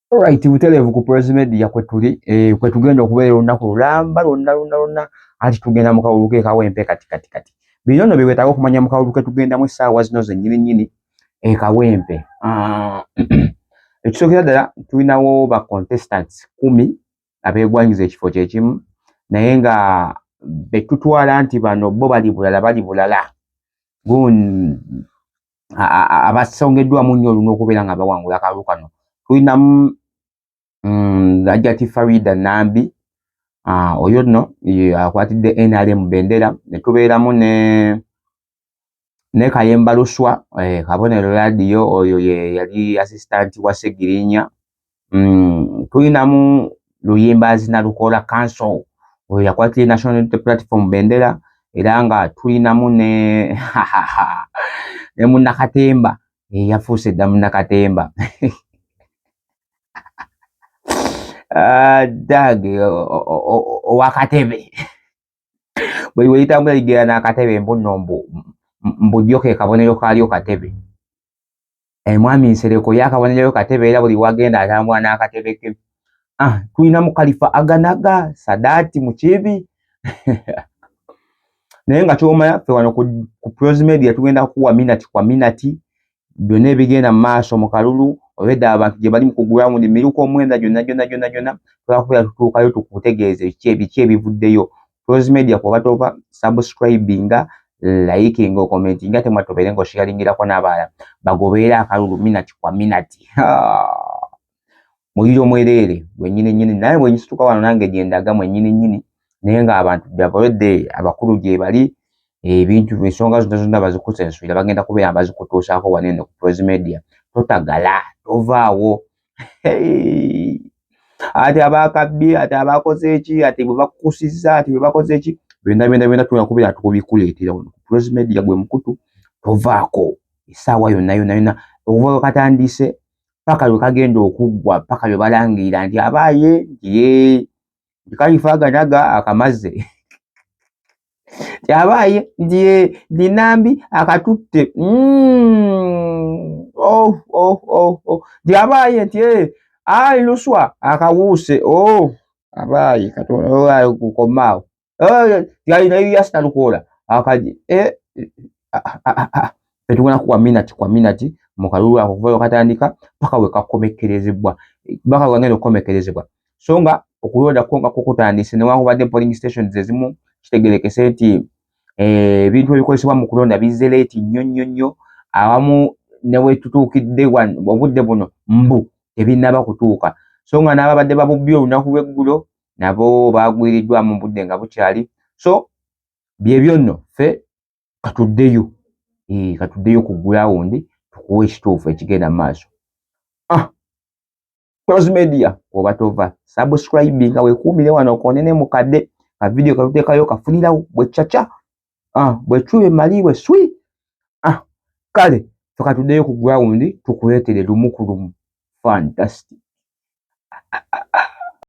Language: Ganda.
Alright, butereevu ku Press Media kwe tuli kwe tugenda okubeera olunaku lulamba lwonna lwonna lwonna anti tugenda mu kalulu ke Kawempe kati kati kati. Bino nno bye weetaaga okumanya mu kalulu ke tugendamu essaawa zino zennyini nnyini e Kawempe. Ekisookera ddala tulinawo ba contestants 10 abeegwanyiza ekifo kye kimu naye nga be tutwala nti bano bo bali bulala bali bulala abasongeddwamu nnyo oluna okubeera nga bawangula akalulu kano. Tulinamu Hajjati Farida Nambi, oyo nno akwatidde NRM bendera, ne tubeeramu ne Kayemba Luswa, Kabonero Radio, oyo ye yali assistant wa Ssegirinya. Tulinamu Luyimbazi Nalukola Council, oyo yakwatidde National Unity Platform bendera, era nga tulinamu ne munnakatemba yafuuse dda munnakatemba Dag owakatebe buli bwe litambula ligera n'akatebe mbu nno mbu ddyo ke kabonero kaalyo katebe. Mwami Nsereko ye akabonero katebe era buli wagenda atambula n'akatebe ke. Tulinamu Kalifa Aganaga, Sadaati Mukiibi. Naye nga ky'omanya ffe wano ku Prose Media tugenda kukuwa minati kwa minati byonna ebigenda mu maaso mu kalulu obedda abantu gye bali mu ku ground miruka omwenda gyonna gyonna gyonna gyonna twakubeera tutuukayo tukutegeeze biki ebivuddeyo. Prose Media kw'oba tova subscribinga, likinga, okomentinga, ate mwattu obeere ng'osharingirako n'abalala bagoberere akalulu minati kwa minati. Muliro mwereere gwennyini nnyini naye bwe nsituka wano nange gye ndaga mwennyini nnyini naye ng'abantu already abakulu gye bali ebintu ensonga zonna zonna bazikusensulira bagenda kubeera bazikutuusaako wano eno ku Prose Media. Totagala, tovaawo. Ate abaakabbye, ate abakoze eki, ate bwe bakukusizza, ate bwe bakoze eki, byonna byonna byonna tugenda kubeera tukubikuleetera wano ku Prose Media gwe mukutu tovaako essaawa yonna yonna yonna okuva lwe katandise paka lwe kagenda okuggwa paka lwe balangirira nti abaaye nti ye nti Kalifa Aganaga akamaze nti abaaye nti ye nti Nambi akatutte oh oh oh oh nti abaaye nti ye Ali Luswa akawuuse oh abaaye Katonda kukomaawo nti alina Elias Nalukoola akaji ffe tugenda kuwa minati kwa minati mu kalulu ako okuva lwe katandika paka we kakomekkerezebwa paka we kagenda okukomekkerezebwa. So nga okulonda kwo nga kukutandise newankubadde polling stations ezimu kitegerekese nti ebintu ebikozesebwa mu kulonda bizze late nnyo nnyo nnyo awamu ne we tutuukidde obudde buno mbu tebinnaba kutuuka so nga n'ababadde babubbye olunaku lw'eggulo nabo bagwiriddwamu mu budde nga bukyali. So byebyo nno ffe katuddeyo ku ground tukuwe ekituufu ekigenda mu maaso. Prose Media oba tova subscribinga weekuumire wano okoone mu kadde ka video katuteekayo kafunirawo bwe caca bwe cube maliibwe swi. Kale ffe katuddeyo ku ground tukuleetere lumu ku lumu. Fantastic.